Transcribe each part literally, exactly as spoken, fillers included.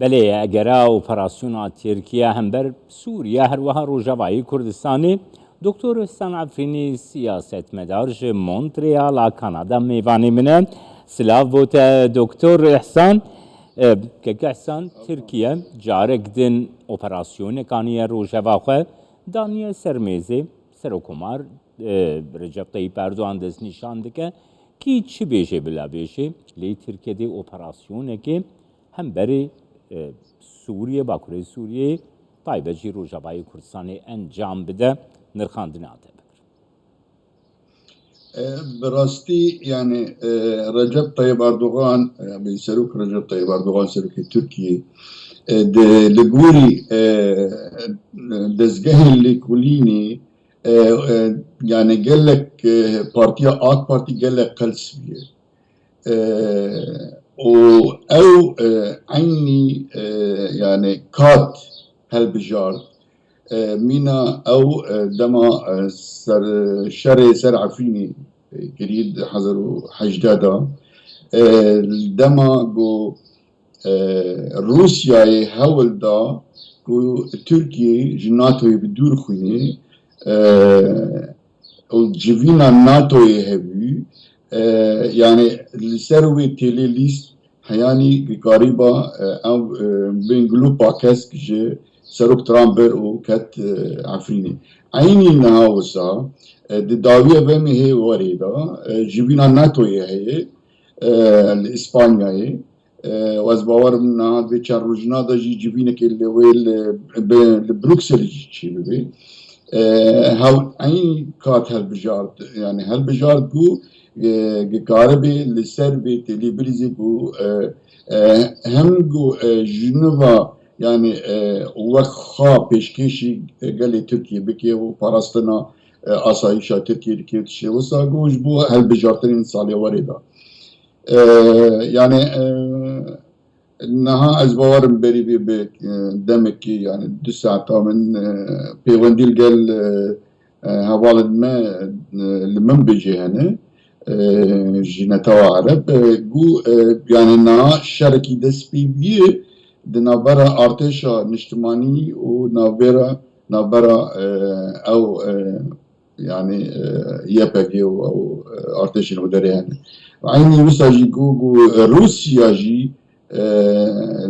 Belê, egera operasyona Tirkiye hember Sûriye, her wiha Rojavayê Kurdistanê. Doktor Îhsan Efrînî, siyasetmedar ji Montreal a Kanada, mêvanê min e. Silav bo te, Doktor Îhsan. E, Kek Îhsan, Tirkiye carek din operasyonekaniye rojeva xwe daniye ser mêzê. Serokomar, e, Recep Tayyip Erdogan destnîşan dike, kî çi bêje bila bêje, lê Tirkiye dê operasyonekê hemberî, e, Sûriye, Bakurê Sûriyeyê, taybet jî Rojavayê Kurdistanê encam bide, nirxandina te bikir. E, bi rastî, yani, e, Recep Tayyip Erdogan, e, bi serok Recep Tayyip Erdogan, serokê Tirkiyê, e, de, li gorî, e, dezgehên lêkolînê, e, e, yani gelek, e, partiya AK Partî gelek qels bûye. E, û ew, e, eynî, e, yani kat helbijart, e, mîna ew, e, dema, e, ser, şerê ser Efrînê, e, kirî di hezar û hejdeh de, e, dema ku, e, Rûsyayê hewl da ku Tirkiye ji NATOyê bi dûr xwînê, e, û civîna NATOyê hebû, e, yani li ser wê têlê lîst heyanî ki karîba, e, ew, e, bêngilûpa kesk ji Serok Trump bir û ket, e, Efrînê. Eynî niha wisa, e, di dawiya vê mehê warê de, e, civîna NATOyê heye, e, li Îspanyayê. E, û ez bawer im niha vê çend rojina de jî civînekê li wê li, bi, li Brukselê jî çêbibe. E, hew, eynî kat helbijart, yani helbijart ku, e, ki karibe li ser vê têlê bilîzê ku, e, e, hem ku, e, Jineva, yani, e, wek xwe pêşkêşî, e, gelê Tirkiyê bike û parastina, e, asayîşa Tirkiyê dike û tiştê wisa ku ji bo helbijartinên salê warê de. E, yani, e, niha ez bawer im berî vê bi, e, demekî, yani du saeta min, e, pêwendî li gel, e, e, hevalên me, e, li Minbicê hene, e, ji netewa Ereb, e, ku, e, yani niha şerekî dest pê bûye di navbera artêşa niştimanî û navbera, navbera, e, ew, e, yani, e, Y P G û ew, e, artêşên û derê hene. Eynî wisa jî ku, ku Rûsya jî, e,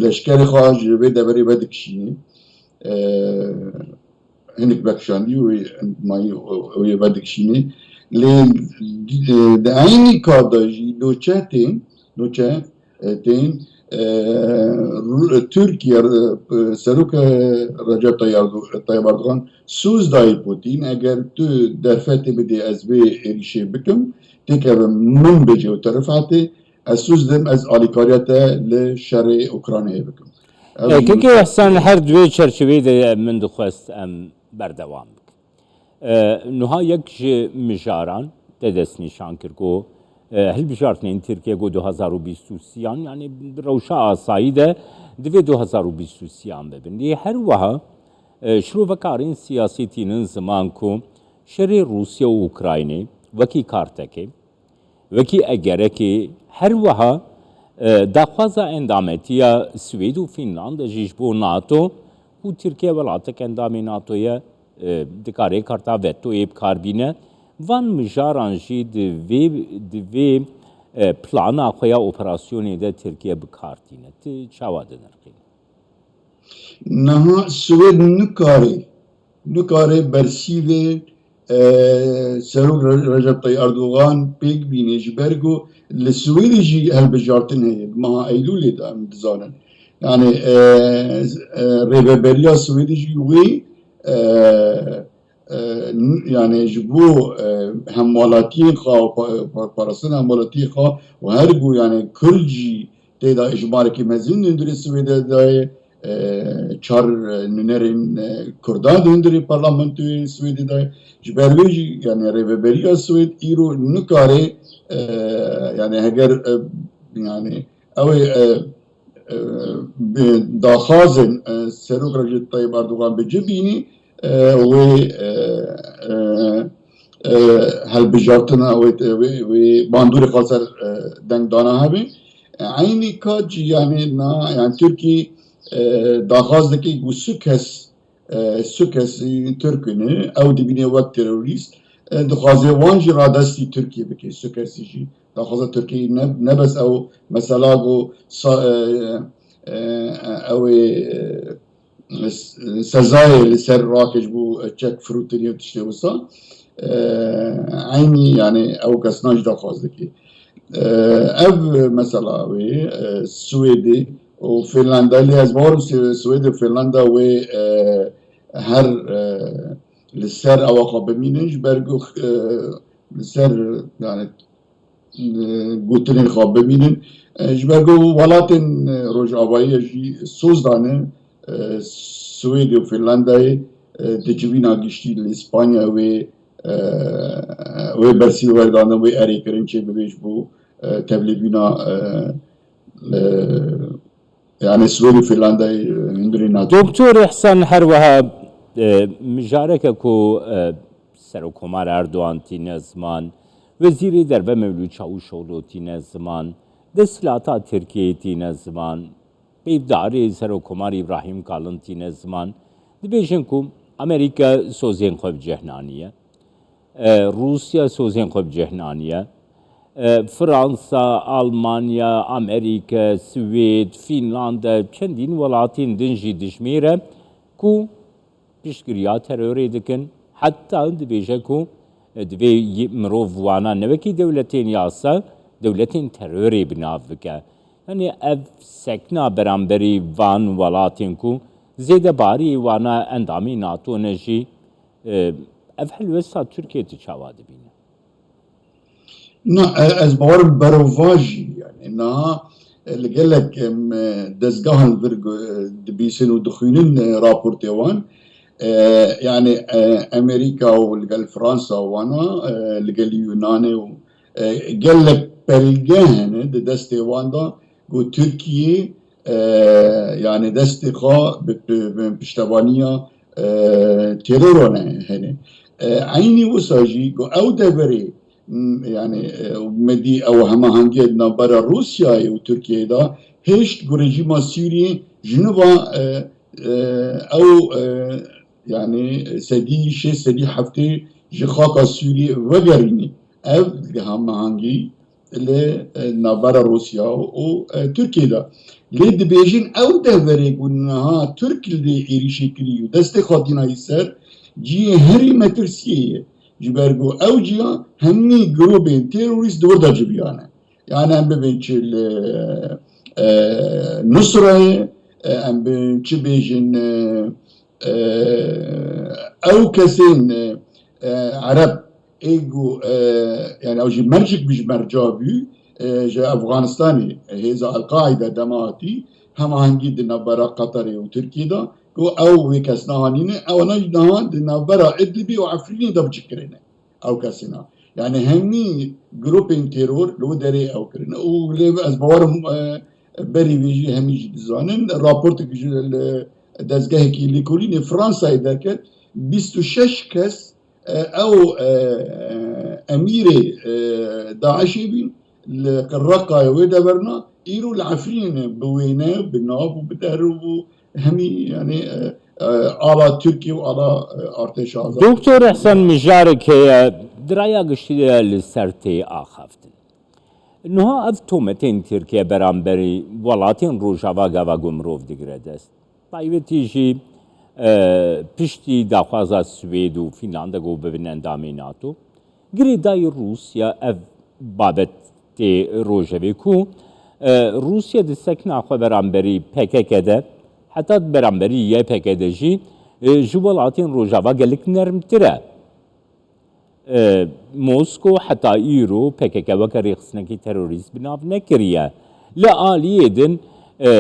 leşkerê xwe ji vê deverê vedikişîne. E, hinek vekişandî û mayî wê vedikişîne. Lê, e, di eynî kar de jî nûçe tên, nûçe, e, tên, e, Ru-, Tirkiye, e, serok, e, Recep Tayyip Erdo-, Tayyip Erdogan soz dayê Putin, eger tu derfetê bidê ez vê êrîşê bikim, têkevim Minbicê û Terifetê, ez soz dim ez alîkariya te li şerê Ukraynayê bikim. Ev E, jî Kekê Îhsan, her di wê çerçeveyê de min dixwest em berdewam bikin. E, nuha yek ji mijaran te destnîşan kir ku, e, hilbijartinên Tirkiye ku du hazar û bîst û sêyan, yani di rewşa asayî de divê du hazar û bîst û sêyan bibin. Lê her wiha, e, şirovekarên siyasî tînin ziman ku şerê Rûsya û Ukraynê wekî kartekê, wekî egerekê, her wiha, e, daxwaza endametiya Swêd û Fînlanda jî ji bo NATO, ku Tirkiye welatek endamê NATO ye, e, dikare karta vetoyê bi kar bîne. Van mijaran jî di vê, di vê, e, plana xwe ya operasyonê de Tirkiye bi kar tîne. Tu çawa dinirxînî? Niha Swêd nikare, nikare bersîvê, e, Serok Re-, Recep Tayyip Erdogan pêk bîne, ji ber ku li Swêdê jî hilbijartin heye, di meha Eylûlê de em dizanin. Yani, e, e, rêveberiya Swêdê jî wê, e, e, n-, yani ji bo, e, hemwelatiyên xwe û pa-, pa-, parastina hemwelatiyê xwe û her ku yani Kurd jî tê de îjmarekî mezin li hundirê Swêdê de ye, e, çar, e, nûnerên, e, Kurdan di hundirê parlamentoyê Swêdê de ye. Ji ber wê jî yani rêveberiya Swêd îro nikare, e, yani heger, e, yani ew ê, e, e, bi daxwazên, e, Serok Recep Tayyip Erdogan bi cih bînî, e, wê, e, e, e, helbijartina wê, wê, wê bandorê xwe ser, e, dengdana hebe. E, eynî kat jî yani na, yani Tirkî, e, daxwaz dike ku su kes, e, su kes Tirk ne, ew dibîne wek terorîst, e, dixwaze wan jî radestî Tirkiyê bike, su kesî jî. Daxwaza Tirkiyê ne, ne bes ew mesela ku sa-, e, e, ew ê, e, s-, sezayê li ser rake ji bo çek firotinê û tiştê wisa, e, eynî, yani, ew kesna jî daxwaz dike. E, ev mesela wê, e, Swêdê û Finlanda, lê ez bawer im Swê-, Swêd û Finlanda wê, e, her, e, li ser ewa xwe bimînin, ji ber ku, e, li ser, yani, e, gotinên xwe bimînin. E, ji ber ku welatên, e, Rojavayê jî soz dane, e, Swêdê û Finlandayê, e, di civîna giştî li Spanya wê, e, wê bersî werdane, wê erê kirin çê bibe ji bo, e, tevlîbûna, e, e, yani Swêd û Finlandayê, e, hundirê NATO. Doktor Îhsan, her wiha, e, mijareke ku, e, Serokkomar Erdogan tîne ziman, Wezîrê Derve Mevlût Çavuşoglu tîne ziman, desthilata Tirkiyeyê tîne ziman, peyvdarê Serokkomar Îbrahîm Kalin tîne ziman, dibêjin ku Amerîka sozên xwe bi cih naniye, e, Rûsya sozên xwe bi cih naniye, e, Fransa, Almanya, Amerîka, Swêd, Fînlanda, çendîn welatên din jî dijmêre ku piştgiriya terorê dikin. Heta dibêje ku, e, divê yê-, mirov wana ne wekî dewletên yasa, dewletên terorê bi nav bike. Yani ev sekna beramberî van welatên ku zêdebarî wana endamî NATO ne jî, e, ev helwesta Tirkiye tu çawa dibîne? Na, e, ez bawerim berovajî, yani niha, e, li gelek, em, e, dezgehan vir gu-, e, dibîsin û dixwînin, e, raportê wan. E, yani, e, Amerîka û li gel Fransa wana, e, li gel Yunanê û, e, gelek belge hene di destê wan de ku Tirkiye, e, yani destê xwe bi, bi, bi piştevaniya, e, teroro ne hene. E, eynî wisa jî ku ew deverê, m, yani, e, me dî ew hemahengiyê di navbera Rûsyayê û Tirkiyeyê de hêşt ku rejîma Sûriyê ji nû ve, e, e, ew, e, yani sedî şêst, sedî heftê ji xaka Sûriyê vegerînî. Ev hemahengî li, e, navbera Rûsya û, e, Tirkiyê de. Lê dibêjin ew deverê ku niha Tirk li vê êrîşê kirî û destê xwe tînayî ser, cihê herî metirsiyê ye. Ji ber ku ew ciya hemî grûbên terorîst di wir de civiyane. Yani em bibên çi li, e, Nusrayê, e, em bibên çi bêjin, e, e, ew kesên, e, e, Ereb ê ku, e, yani ew jî mercik bi ji merca bû, e, ji Efganistanê, e, hêza El-Qaîde dema hatî, hemahengî di navbera Qatarê û Tirkiyê de, ku ew wê kes niha nîne, ewana jî niha di navbera Idlibê û Efrînê de bi cih kirine. Ew kesê ne. Yani hemî grûpên teror li wê derê ew kirine. Û lê ez bawerim, e, berî vê jî hemî jî dizanin. Raportek ji li dezgehekî lêkolînê Fransayê derket, bîst û şeş kes, e, ew, e, emîrê, e, DAIŞê bîn, li Qirreqayê wê deverna, îro li Efrînê bi wêne, bi nav û bi der û hemî, yani, e, e, ala Tirkiye û ala, e, artêşa azad. Doktor Îhsan, mijarek heye, di raya giştî de li ser tê axaftin. Niha ev tometên Tirkiye beramberî welatên Rojava gava ku mirov digire dest. Taybetî jî, e, piştî daxwaza Swêd û Fînlanda ku bibin endamê NATO, girêdayî Rûsya ev babet tê rojevê ku, e, Rûsya di sekna xwe beramberî P K K de, heta di beramberî Y P G de jî, e, ji welatên Rojava gelek nermtir e. E, Mosko heta îro P K K weke rêxistinekî terorîst bi nav nekiriye. Li aliyê din, e,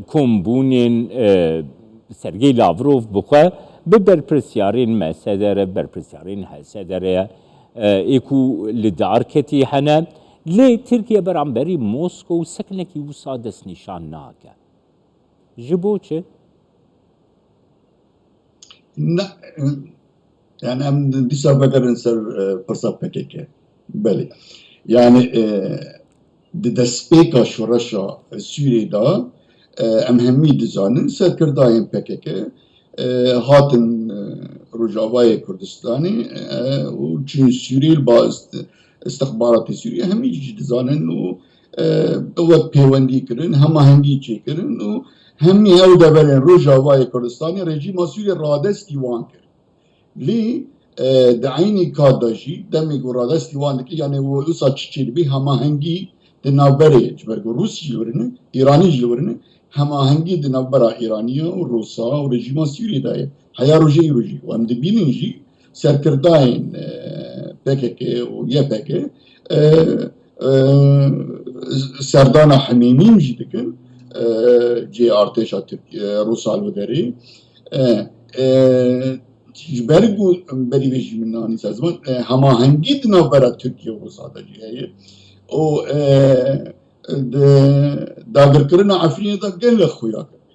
kombûnên, e, Sergey Lavrov bi xwe bi berpirsyarên M S D R, berpirsyarên H S D R, e, ê ku li dar ketî hene. Lê Tirkiye beramberî Mosko seknekî wisa destnîşan nake. Ji bo çi? Ne, yani em dîsa vegerin ser, e, pirsa P K K. Belê. Yani, e, di destpêka şoreşa Sûriyê de, E, em hemî dizanin, serkirdayên P K K, e, hatin, e, Rojavayê Kurdistanê, e, û çûn Sûriyê li ba ist-, istixbaratê Sûriyê, hemî jî dizanin û, e, wek pêwendî kirin, hemahengî çêkirin û hemî ew deverên Rojavayê Kurdistanê rejîma Sûriyê radestî wan kir. Lê, e, di eynî kat de jî demê ku radestî wan dike, yanê wisa çi çê dibê, hemahengî di navberê, ji ber ku Rûs jî li wir in, Îranî jî li wir in, hemahengî di navbera Îraniya û Rûsa û rejîma Sûriyê de ye. Heya rojê îro jî. Û em dibînin jî serkirdayên, e, P K K û Y P G, e, e, serdana Himênî jî dikin, e, cê artêşa Tirk-, e, Rûsa li derê. E, e, ji ber ku berî vê jî min anî ser ziman, e, hemahengî di navbera Tirkiye û Rûsa de jî heye. Û, e, di dagirkirina Efrînê de gelek xuya kirin.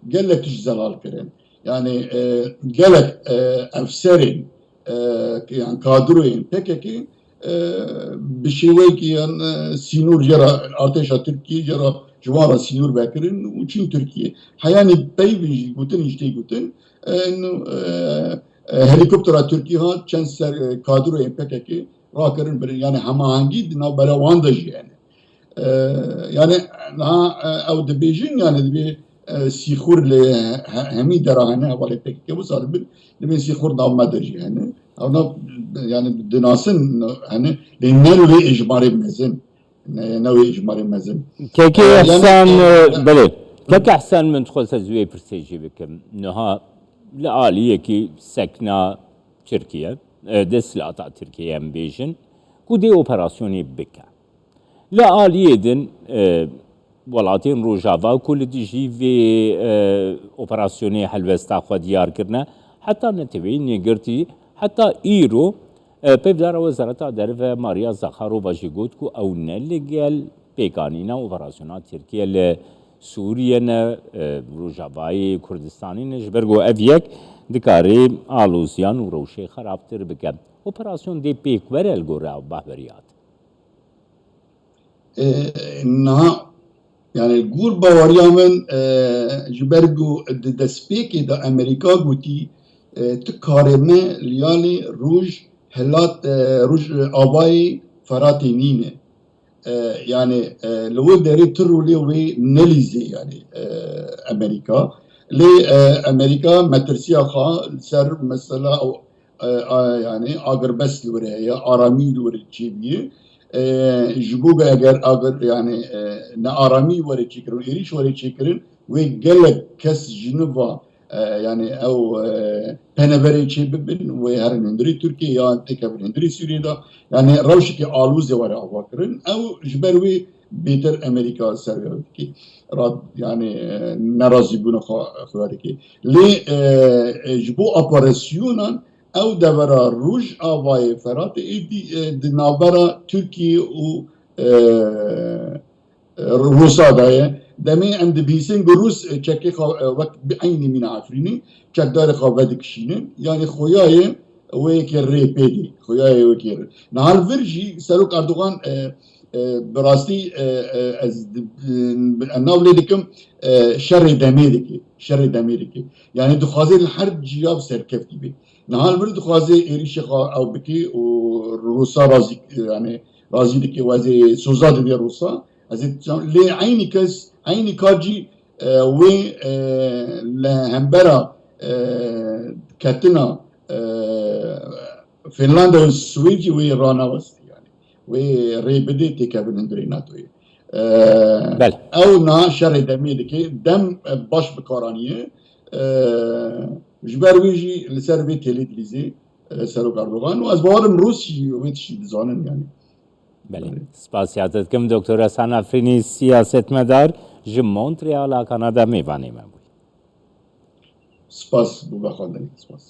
Gelek tişt zelal kirin. Yani, e, gelek, e, efserên, e, yani kadroyên P K K, e, bi şêweyekî yan, e, sînor jê re artêşa Tirkiyê jê re ji wan re sînor vekirin û çûn Tirkiyê. Heyanî peyvên jî gotin, jî tê gotin, e, nu, e, e, helîkoptera Tirkî hat çend ser, e, kadroyên P K K rakirin birin. Yani hemahengî di navbera wan de jî hene. E, yani niha, e, ew dibêjin, yani divê, e, sîxur li he-, hemî dera hene, hevalê P K K wisa dibin, divê sîxur nav me de jî hene. Ew nav, yani dinasin hene, lê ne li wê êjmarê mezin. Ne, ne wê êjmarê mezin. Kekê E, yani, Ehsan, e, e, belê. Kekê Ehsan, min dixwest ez wê pirsê jî bikim. Niha li aliyekî sekna Tirkiye, e, desthilata Tirkiye em bêjin, ku dê operasyonê bike. Li aliyê din, e, welatên Rojava ku li dijî vê, e, operasyonê helwesta xwe diyar kirine, heta neteweyên yekgirtî, heta îro, e, peyvdara Wezareta Derve Maria Zakharova jî got ku ew ne li gel pêkanîna operasyona Tirkiye li Sûriye ne, e, Rojavayê Kurdistanê ne, ji ber ku ev yek dikarê aloziyan û rewşê xerabtir bike. Operasyon dê pêk were li gor Rewbehberiyat. E, niha, yani, li gor baweriya min, e, ji ber ku di destpêkê de Amerîka gotî, e, tu karê me li yalê roj hilat, e, roj, e, avayê Feratê nîne. E, yani, e, li wê derê tu rolê wê nelîzê, yani, e, Amerîka. Lê, e, Amerîka metirsiya xwe li ser mesela ew, e, a, yani agirbest li wir heye, aramî li wir çêbûye. E, ji bo ku eger agir, yani, e, nearamî were çêkirin, êrîş were çêkirin, wê gelek kes ji niva, e, yani ew, e, peneberê çê bibin, wê herin hundirê Tirkiye ya têkevin hundirê Sûriyê de. Yani rewşekî alozê were avakirin. Ew ji ber wê bêtir Amerîka ser wê dike. Ra-, yani, e, nerazîbûna xwe, xwe dike. Lê, e, e, ji bo operasyonan ew devera Rojavayê Feratê êdî, e, di navbera Tirkiye û, e, e, Rûsa de ye. Demê em dibihîsin ku Rûs, e, çekê xwe, e, wek bi eynî mîna Efrînê çekdarê xwe vedikişînin. Yani xoyayê wê yekê rê pê dî. Xoyayê wê yekê rê. Niha li vir jî Serok Erdogan, e, e, bi rastî, e, e, ez di-, e, nav lê dikim, e, şerê demê dike. Şerê demê dike. Yani dixwaze li her ciya bi serkeftî bê. Niha li vir dixwaze êrîşê xwe ew bike û Rûsa razî, yani razî dike, wezê soza dibê Rûsa. Ez ê diyam, lê eynî kes, eynî kar jî, e, wê, e, li hembera, e, ketina, e, Finlanda û Swêd jî wê ranawestî, yani. Wê rê bidê têkevin hundirê NATOyê. E, Belê. Ew niha şerê demê dike, dem, e, baş bi kar aniye. E, ji ber wê jî li ser vê têlê dilîzê, e, Serok Erdogan. Û ez bawerim Rûs jî wê tiştî dizanin, yani. Belê. Spasiya te dikim, Doktor Ehsan Efrînî, siyasetmedar ji Montreala Kanada mêvanê me bû. Spas bo vexwendinê. Spas.